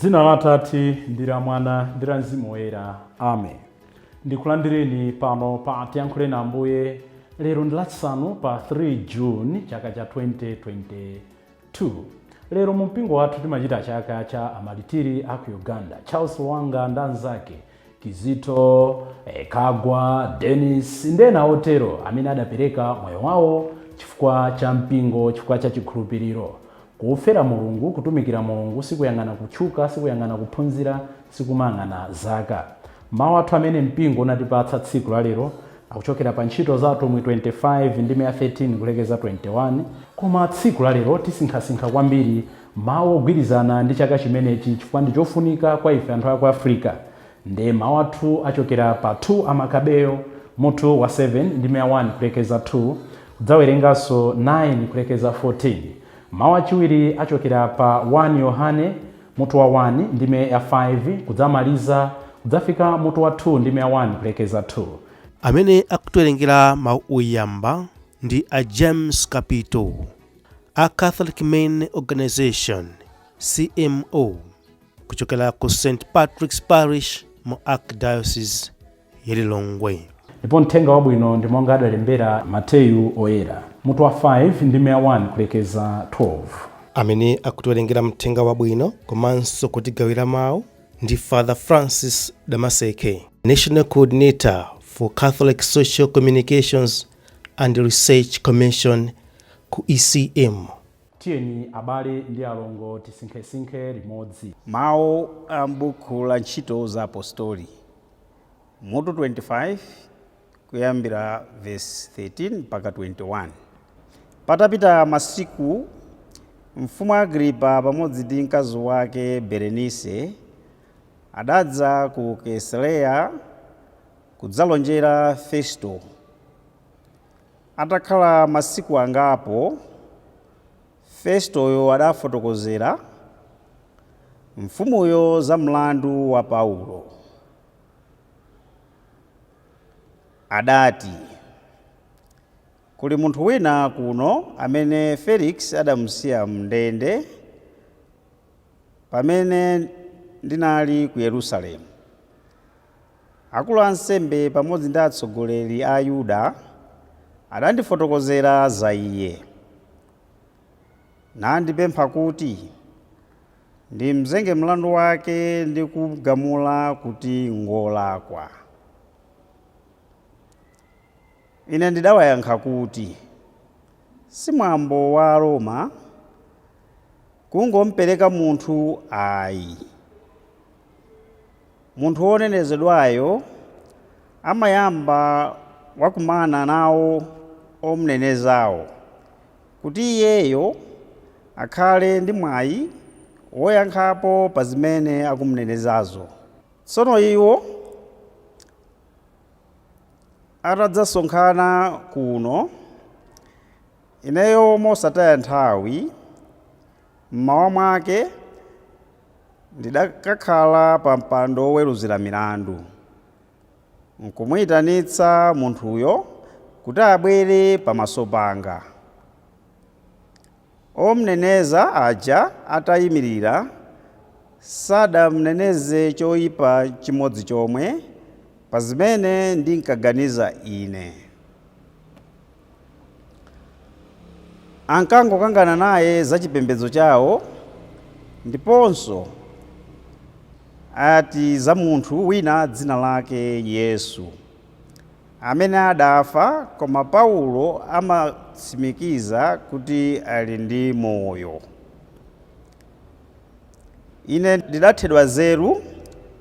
Dzina la Atate ndi la Mwana ndi la Mzimu Woyera. Amen. Ndikulandireni pano pa Tiyankhuleni Ambuye. Lero ndi Lachisanu pa 3 June chaka cha 2022. Lero mu mpingo wathu timachita chaka cha amalitiri a ku Uganda, Charles Lwanga ndi anzake, Kizito, Kagwa, Dennis ndi ena otero amene adapereka moyo wawo chifukwa cha mpingo, chifukwa cha chikhulupiriro. Kufera Mulungu, kutumikira Mulungu sikuyang'ana kutchuka, sikuyang'ana kuphunzira, sikumayang'ana zaka. Mawu athu amene mpingo unatipatsa tsiku la lero akuchokera pa Ntchito za Atumwi 25 ndime ya 13 kulekeza 21. Koma tsiku la lero tisinkhasinkha kwambiri mawu ogwirizana ndi chaka chimenechi chifukwa ndi chofunika kwa ife anthu aku Africa. Nde mawu athu achokera pa 2 Amakabeyo mutu wa 7 ndime ya 1 kulekeza 2, kudzawerenganso 9 kulekeza 14. Mawu achiwiri achokera pa 1 Yohane mutu wa 1 ndime ya 5 kudzamaliza kudzafika mutu wa 2 ndime ya 1 kulekeza 2. Amene akutiwerengera mawu oyamba ndi a James Kapito a Catholic Men Organization, CMO, kuchokera ku St Patrick's Parish mu Archdiocese ya Lilongwe. Ndipo mthenga wabwino ndi monga adalembera Mateyu Oyera, mutu wa 5 ndime ya 1 kulekeza 12. Amene akutiwerengera mthenga wabwino komanso kutigawira mawu ndi Father Francis Damaseke, National Coordinator for Catholic Social Communications and Research Commission ku ECM. Tiyeni abale ndi alongo tisinkhesinkhe limodzi. Mawu a m'buku la Ntchito za Apostoli, mutu 25, kuyambira vesi 13 mpaka 21. Patapita masiku, mfumu Agripa pamodzi ndi mkazi wake Berenise adadza ku Kaisareya kudzalonjera Festo. Atakhala masiku angapo, Festoyo adafotokozera mfumuyo za mlandu wa Paulo. Adati, Kuli munthu wina kuno amene Felix adamusiya m'ndende pamene ndinali ku Yerusalemu. Akulu a ansembe pamodzi ndi atsogoleri a Ayuda adandifotokozera za iye, nandipempha kuti ndimzenge mlandu wake ndi kugamula kuti ngwolakwa. Ine ndidawayankha kuti, Si mwambo wa Aroma kungompereka munthu ayi. Munthu wonenezedwayo amayamba wakumana nawo omnenezawo, kuti iyeyo akhale ndi mwayi woyankhapo pa zimene akumnenezazo. Tsono iwo atadzasonkhana kuno, ineyo mosataya nthawi, m'mawa mwake ndidakakhala pa mpando woweruzira milandu, nkumuitanitsa munthuyo kuti abwere pamaso panga. Omneneza aja ataimirira, sadamneneze choipa chimodzi chomwe pa zimene ndinkaganiza ine. Ankangokangana naye za chipembedzo chawo ndiponso ati za munthu wina dzina lake Yesu, amene adafa, koma Paulo amatsimikiza kuti ali ndi moyo. Ine ndidathedwa nzeru,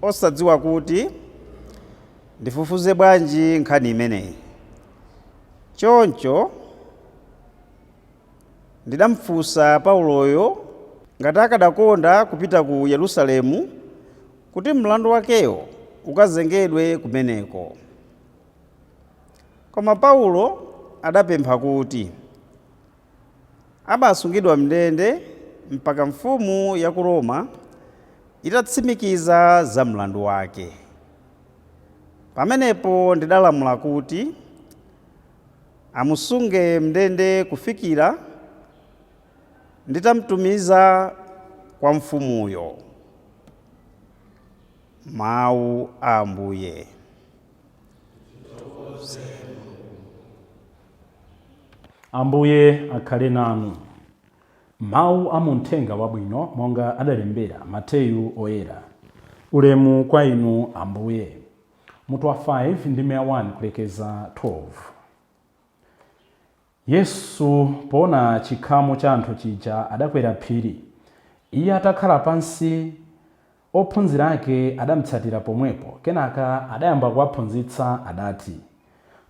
osadziwa kuti ndifufuze bwanji nkhani imeneyi. Choncho ndidamfunsa Pauloyo ngati akadakonda kupita ku Yerusalemu kuti mlandu wakewo ukazengedwe kumeneko. Koma Paulo adapempha kuti abasungidwa m'ndende mpaka mfumu ya ku Roma itatsimikiza za mlandu wake. Pamenepo ndidalamula kuti amusunge m'ndende kufikira nditamtumiza kwa mfumuyo. Mawu a Ambuye. Ambuye akhale nanu. Mawu a muthenga wabwino monga adalembera Mateyu Oyera. Ulemu kwa inu Ambuye. Mutu wa 5 ndime ya 1 kulekeza 12. Yesu poona chikhamu cha anthu chija adakwera phiri. Iye atakhala pansi, ophunzira ake adamutsatira pomwepo. Kenaka adayamba kuwaphunzitsa adati,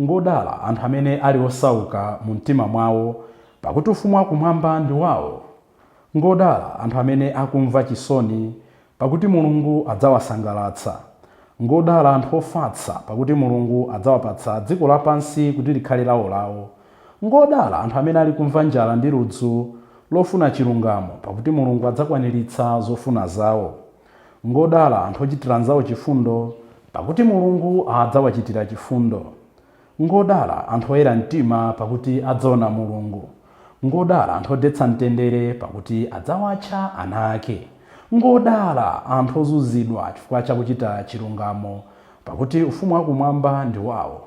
Ngodala anthu amene ali osauka mu mtima mwawo, pakuti ufumu wakumwamba ndi wawo. Ngodala anthu amene akumva chisoni, pakuti Mulungu adzawasangalatsa. Ngodala anthu ofatsa, pakuti Mulungu adzawapatsa dziko lapansi kuti likhale lawolawo. Ngodala anthu amene ali kumva njala ndi ludzu lofuna chilungamo, pakuti Mulungu adzakwaniritsa zofuna zawo. Ngodala anthu ochitira anzawo chifundo, pakuti Mulungu adzawachitira chifundo. Ngodala anthu oyera mtima, pakuti adzaona Mulungu. Ngodala anthu odetsa mtendere, pakuti adzawatcha ana ake. Ngodala anthu ozunzidwa chifukwa chakuchita chilungamo, pakuti ufumu wakumwamba ndi wawo.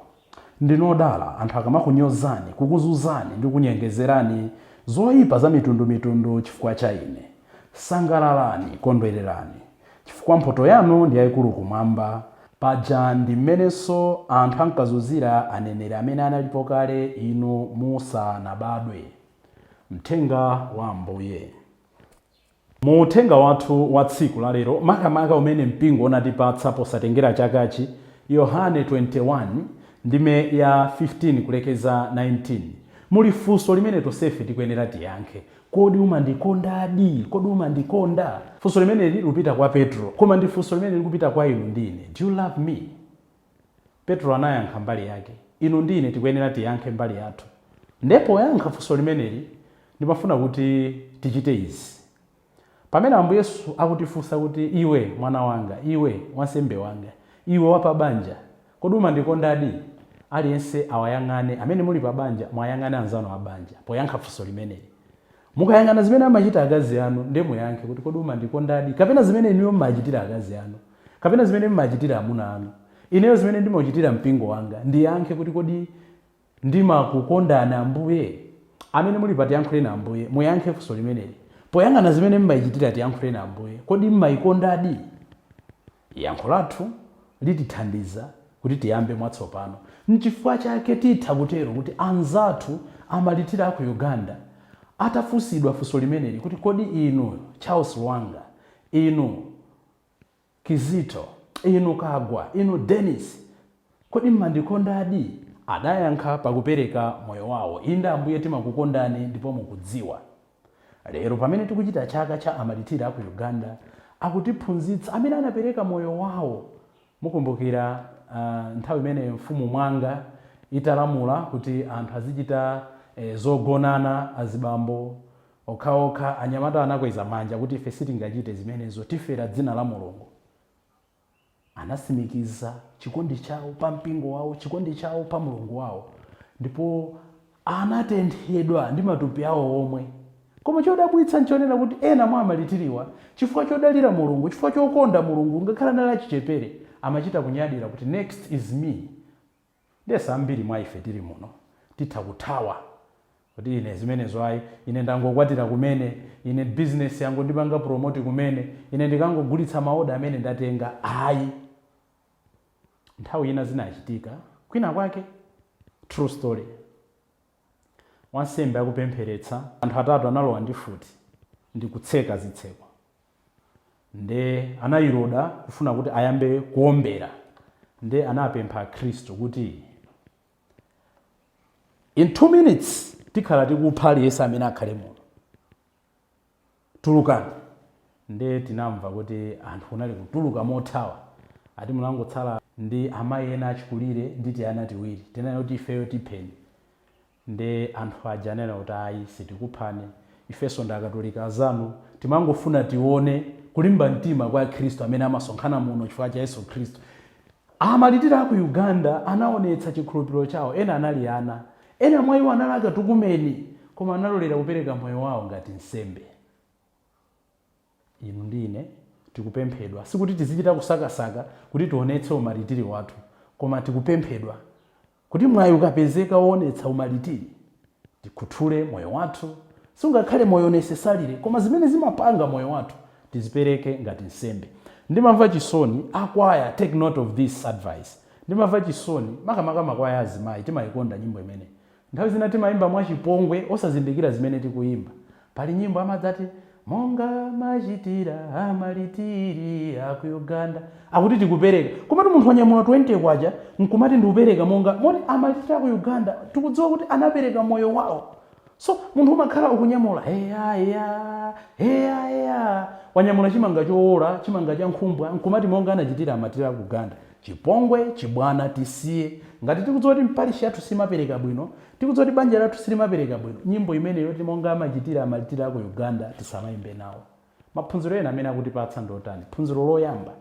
Ndinu odala anthu akamakunyozani, kukuzunzani ndi kukunyengezerani zoyipa za mitundumitundu chifukwa cha Ine. Sangalalani, kondwererani, chifukwa mphoto yanu ndi yayikulu kumwamba. Paja ndi mmenenso anthu ankazunzira aneneri amene analipo kale inu musanabadwe. Mthenga wa Ambuye. Mu uthenga wathu wa tsiku la lero, makamaka umene mpingo unatipatsa posatengera chakachi, Yohane 21 ndime ya 15 kulekeza 19, muli funso limene tonsefe tikuyenera tiyankhe. Kodi umandikondadi? Kodi umandikonda? Funso limeneli likupita kwa Petro, koma ndi funso limene likupita kwa inu ndi ine. Do you love me? Petro anayankha mbali yake. Inu ndi ine tikuyenera tiyankhe mbali yathu. Nde poyankha funso limeneli, ndimafuna kuti tichite izi. Pamene Ambuye Yesu akutifunsa kuti, iwe mwana wanga, iwe wansembe wanga, iwe wapabanja, kodi umandikondadi? Aliyense awayang'ane, amene muli pabanja, mwayang'ane anzanu abanja poyankha funso limeneli. Mukayang'ana zimene amachita akazi anu, ndiye muyankhe kuti kodi umandikondadi? Kapena zimene inuyo mmachitira akazi anu, kapena zimene mmachitira amuna anu. Ineyo zimene ndimauchitira mpingo wanga, ndiyankhe kuti kodi ndimakukondani Ambuye? Amene muli pa Tiyankhuleni Ambuye, muyankhe funso limeneli. Poyang'ana zimene mmayichitira Tiyankhuleni Ambuye, kodi mmayikondadi? Yankho lathu litithandiza kuti tiyambe mwatsopano. Nchifukwa chake titha kutero kuti anzathu amalitiri a ku Uganda atafunsidwa funso limeneli kuti kodi inu Charles Lwanga, inu Kizito, inu Kagwa, inu Dennis, kodi mmandikondadi? Adayankha pakupereka moyo wawo, Inde Ambuye timakukondani ndipo mukudziwa. Lero pamene tikuchita chaka cha amalitiri a ku Uganda, akutiphunzitsa amene anapereka moyo wawo. Mukumbukira nthawi imene mfumu Mwanga italamula kuti anthu azichita zogonana azibambo okhaokha, anyamata anakweza manja kuti ife sitingachite zimenezo, tifera dzina la Mulungu. Anasimikiza chikondi chawo pa mpingo wawo, chikondi chawo pa Mulungu wawo, ndipo anatenthedwa ndi matupi awo omwe. Koma chodabwitsa nchonena kuti ena mwa amalitiriwa, chifukwa chodalira Mulungu, chifukwa chokonda Mulungu, ngakhale anali achichepere, amachita kunyadira kuti next is me. Ndiyesa ambiri mwa ife tili muno titha kuthawa kuti ine zimenezo ayi, ine ndangokwatira kumene, ine business yangondipanga promote kumene, ine ndikangogulitsa maoda amene ndatenga, ayi. Nthawi ina zinachitika kwina kwake, true story. Wansembe akupempheretsa, anthu atatu analowa ndi mfuti ndi kutseka zitseko. Nde anayiloda kufuna kuti ayambe kuombera. Nde anapempha Akhristu kuti in 2 minutes tikhala tikupha aliyense amene akhale muno, tulukani. Nde tinamva kuti anthu kunali kutuluka mothawa, ati munangotsala ndi amayi ena achikulire ndi tiana tiwiri, tinanena kuti ifeyo tipheni. Nde anthu aja anena kuti ayi sitikuphani, ifenso ndi akatolika azanu, timangofuna tione kulimba mtima kwa Akhristu amene amasonkhana muno chifukwa cha Yesu Khristu. Amalitiri aku Uganda anaonetsa chikhulupiriro chawo, ena anali ana, ena mwa iwo anali akatukumeni, koma analolera kupereka moyo wawo ngati nsembe. Inu ndi ine Tikupemphedwa, sikuti tizichita kusakasaka kuti tionetse umalitiri wathu, koma tikupemphedwa kuti mwayi ukapezeka woonetsa umalitiri, tikhuthule moyo wathu. Sungakhale moyo necessarily, koma zimene zimapanga moyo wathu tizipereke ngati nsembe. Ndimamva chisoni, akwaya, take note of this advice. Ndimamva chisoni makamaka makwaya azimayi, timayikonda nyimbo imene nthawi zina timayimba mwachipongwe, osazindikira zimene tikuyimba. Pali nyimbo amadzati, "Monga machitira amalitiri aku Uganda," akuti tikupereka, komatu munthu wanyamula 20 kwacha nkumati ndikupereka monga moti amalitiri aku Uganda. Tikudziwa kuti anapereka moyo wawo. So munthu umakhala ukunyamula, heya heya heya heya, wanyamula chimanga chowola, chimanga cha nkhumbwa, nkumati monga anachitira amatiri aku Uganda. Chipongwe, chibwana tisiye. Ngati tikudziwa kuti mparishi yathu simapereka bwino, tikudziwa kuti banja lathu silimapereka bwino, nyimbo imeneyo ti "Monga amachitira amalitiri aku Uganda" tisamayimbe nawo. Maphunziro ena amene akutipatsa ndotani? Phunziro loyamba,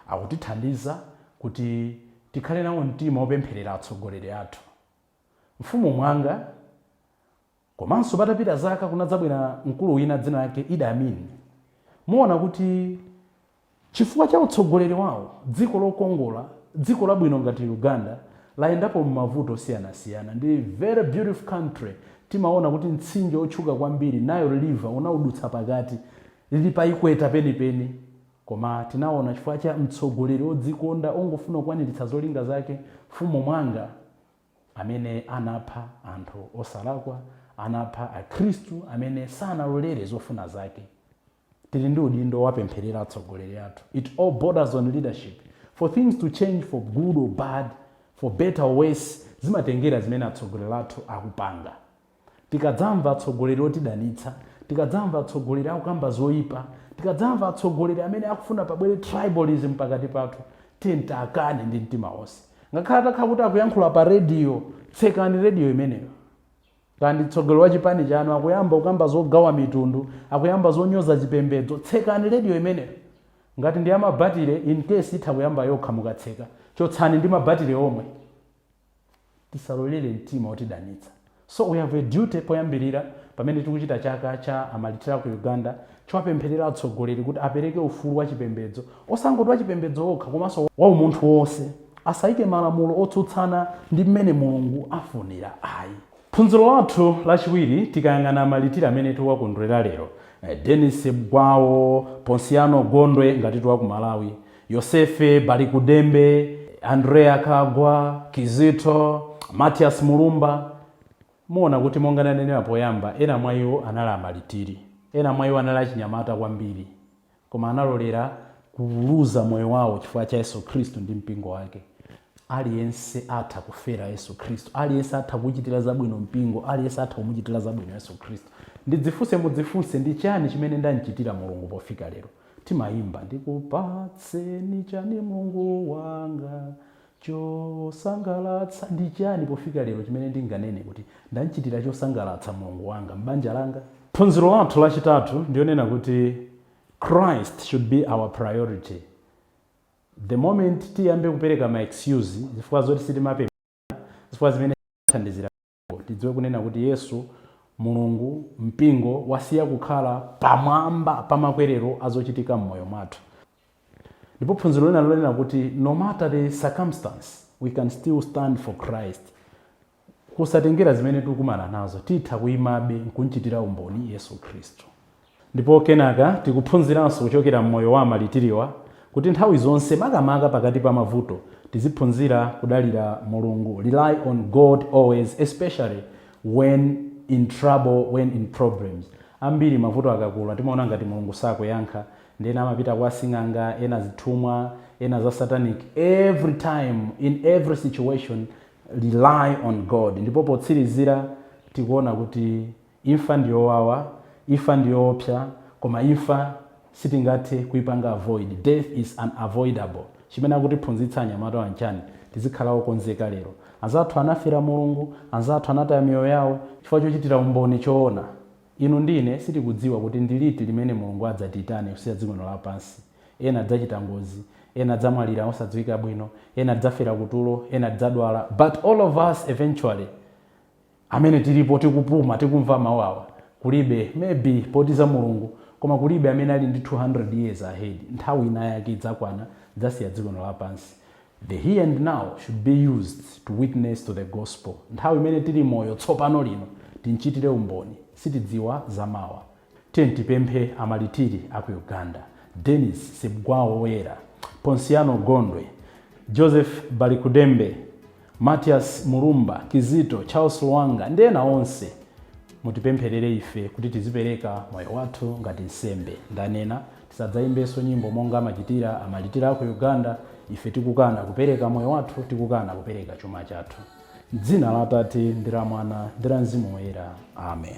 akutithandiza kuti tikhale nawo mtima wopempherera atsogoleri athu. Mfumu Mwanga, komanso patapita zaka kunadzabwera mkulu wina dzina lake Idi Amin, muona kuti chifukwa cha utsogoleri wawo, dziko lokongola, dziko labwino ngati Uganda layendapo m'mavuto osiyanasiyana. Ndi very beautiful country. Timaona kuti mtsinje otchuka kwambiri, Nile River, unaudutsa pakati, lili pa equator penipeni. Koma tinaona chifukwa cha mtsogoleri odzikonda, ongofuna kukwaniritsa zolinga zake, Mfumu Mwanga, amene anapha anthu osalakwa, anapha Akhristu amene sanalolere zofuna zake. Tili ndi udindo wapempherera atsogoleri athu. It all borders on leadership. For things to change for good or bad, for better or worse, zimatengera zimene atsogoleri athu akupanga. Tikadzamva atsogoleri otidanitsa, tikadzamva atsogoleri akukamba zoyipa, tikadzamva atsogoleri amene akufuna pabwere tribalism pakati pathu, tiye takane ndi mtima wonse. Ngakhale atakhala kuti akuyankhula pa rediyo, tsekani rediyo imeneyo. Kandi mtsogoleri wa chipani chanu akuyamba kukamba zogawa mitundu, akuyamba zonyoza chipembedzo, tsekani rediyo imeneyo. Ngati ndi amabatire, in case itha kuyamba yokha mukatseka, chotsani ndi mabatire omwe. Tisalolere mtima otidanitsa. So we have a duty poyambirira, pamene tikuchita chaka cha amalitira ku Uganda, chowapempherera atsogoleri kuti apereke ufulu wa chipembedzo, osangoti wa chipembedzo okha, komanso wa umunthu wonse. Asayike malamulo otsutsana ndi mmene Mulungu afunira, ayi. Phunziro lathu lachiwiri, tikayang'ana malitiri amene tikuwakondwerera lero, Denis Gwawo, Ponsiano Gondwe ngati tiwa ku Malawi, Yosefe Balikudembe, Andrea Kagwa, Kizito, Matias Mulumba, muona kuti monga ndanenera poyamba, ena mwa iwo anali amalitiri, ena mwa iwo anali achinyamata kwambiri, koma analolera kuluza moyo wawo chifukwa cha Yesu Khristu ndi mpingo wake. Aliyense atha kufera Yesu Khristu, aliyense atha kuchitira zabwino mpingo, aliyense atha kumuchitira zabwino Yesu Khristu. Ndidzifunse, mudzifunse, ndi chani chimene ndamchitira Mulungu pofika lero? Timayimba, "Ndikupatseni chani Mulungu wanga chosangalatsa?" Ndi chani pofika lero chimene ndinganene kuti ndamchitira chosangalatsa Mulungu wanga m'banja langa? Phunziro lathu lachitatu ndionena kuti Christ should be our priority. The moment tiyambe kupereka ma excuse, zifukwa zoti sitimapemphera, zifukwa zimene thandizira, tidziwe kunena kuti Yesu, Mulungu, mpingo wasiya kukhala pamwamba pa makwerero azochitika m'moyo mwathu. Ndipo phunziro lina lonena kuti no matter the circumstance, we can still stand for Christ. Kusatengera zimene tikukumana nazo, titha kuyimabe nkunchitira umboni Yesu Khristu. Ndipo kenaka tikuphunziranso kuchokera mmoyo wa amalitiriwa kuti nthawi zonse, makamaka pakati pa mavuto, tiziphunzira kudalira Mulungu. Rely on God always, especially when in trouble, when in problems. Ambiri mavuto akakula timaona ngati Mulungu sakuyankha, ndi ena amapita kwa sing'anga, ena zithumwa, ena za satanic. Every time, in every situation, rely on God. Ndipo potsirizira tikuona kuti imfa ndiyowawa, imfa ndiyoopsa, koma imfa sitingathe kuipanga avoid. Death is unavoidable. Chimene akutiphunzitsa anyamata wanchani? Tizikhala okonzeka lero. Anzathu anafera Mulungu, anzathu anataya miyoyo yawo chifukwa chochitira umboni choona. Inu ndine sitikudziwa kuti ndi liti limene Mulungu adzatiyitane kusiya dziko lino lapansi. Ena adzachita ngozi, ena adzamwalira osadziwika bwino, ena adzafera kutulo, ena adzadwala, but all of us eventually, amene tilipo, tikupuma, tikumva mawu awa, kulibe maybe poti za Mulungu Koma kulibe amene ali ndi 200 years ahead. Nthawi ina yake idzakwana, dzasiya dziko lino lapansi. The here and now should be used to witness to the gospel. Nthawi imene tili moyo tsopano lino, tinchitire umboni. Sitidziwa zamawa. Tiye tipemphe amalitiri aku Uganda: Denis Sebugwawo Woyera, Ponsiano Gondwe, Joseph Balikudembe, Matias Mulumba, Kizito Charles Lwanga ndi ena onse. Mutipempherere ife kuti tizipereka moyo wathu ngati nsembe. Ndanena, tisadzayimbenso nyimbo monga amachitira amalitiri aku Uganda, ife tikukana kupereka moyo wathu, tikukana kupereka chuma chathu. Dzina la Atate ndi la Mwana ndi la Mzimu Woyera, amen.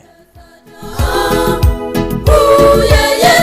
Uye.